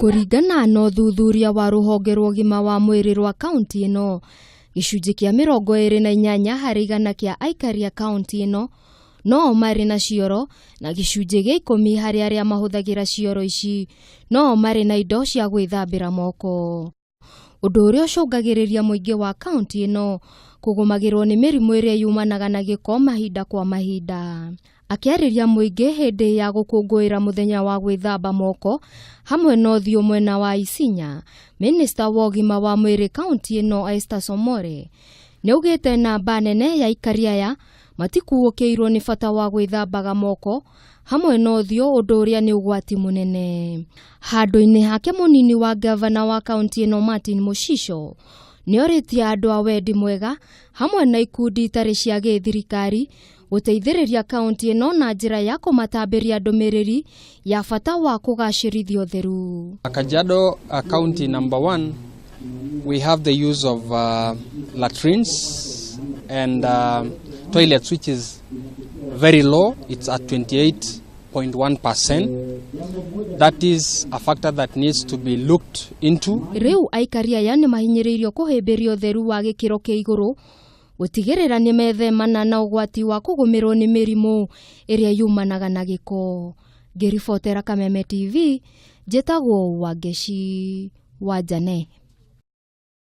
Kũringana na ũthuthuria wa rũhonge rwa ũgima wa mwĩrĩ rwa kaunti ĩno, gĩcunjĩ kĩa 28% kĩa aikari a kaunti ĩno no marĩ na cioro na gĩcunjĩ gĩa 10 harĩ arĩa mahũthagĩra cioro ici no marĩ na indo cia gwĩthambĩra moko. Ũndũ ũrĩa ũcũngagĩrĩria mũingĩ wa kaunti ĩno kũgũmagĩrwo nĩ mĩrimũ ĩrĩa yumanaga na gĩko mahinda kwa mahinda. Akĩarĩria mũingĩ hĩndĩ ya gũkũngũĩra mũthenya wa gwĩthamba moko hamwe na ũthiũ mwena wa Isinya, Minista wa ũgima wa mwĩrĩ kaunti ĩno Esther Somore nĩaugĩte namba nene ya aikari aya matikuũkĩirwo nĩ bata wa gwĩthambaga moko hamwe na ũthiũ, ũndũ ũrĩa nĩ ũgwati mũnene. Handũ-inĩ hake, mũnini wa ngavana wa kaunti ĩno Martin Mũcico nĩorĩtie andũ a wendi mwega hamwe na ikundi itarĩ cia gĩthirikari gũteithĩrĩria kaunti ĩno na njĩra ya kũmatambĩria ndũmĩrĩri ya bata wa kũgacĩrithia ũtheru. Kajiado County, number one, we have the use of latrines and toilets, which is very low. It's at 28.1%. That is a factor that needs to be looked into. Rĩu aikari aya nĩ mahinyĩrĩirio kũhĩmbĩria ũtheru wa gĩkĩro kĩa igũrũ gũtigĩrĩra nĩ methemana na ũgwati wa kũgũmĩrwo nĩ mĩrimũ ĩrĩa yumanaga na gĩko. Ngĩribotera Kameme TV, njĩtagwo Wangeci wa Jane.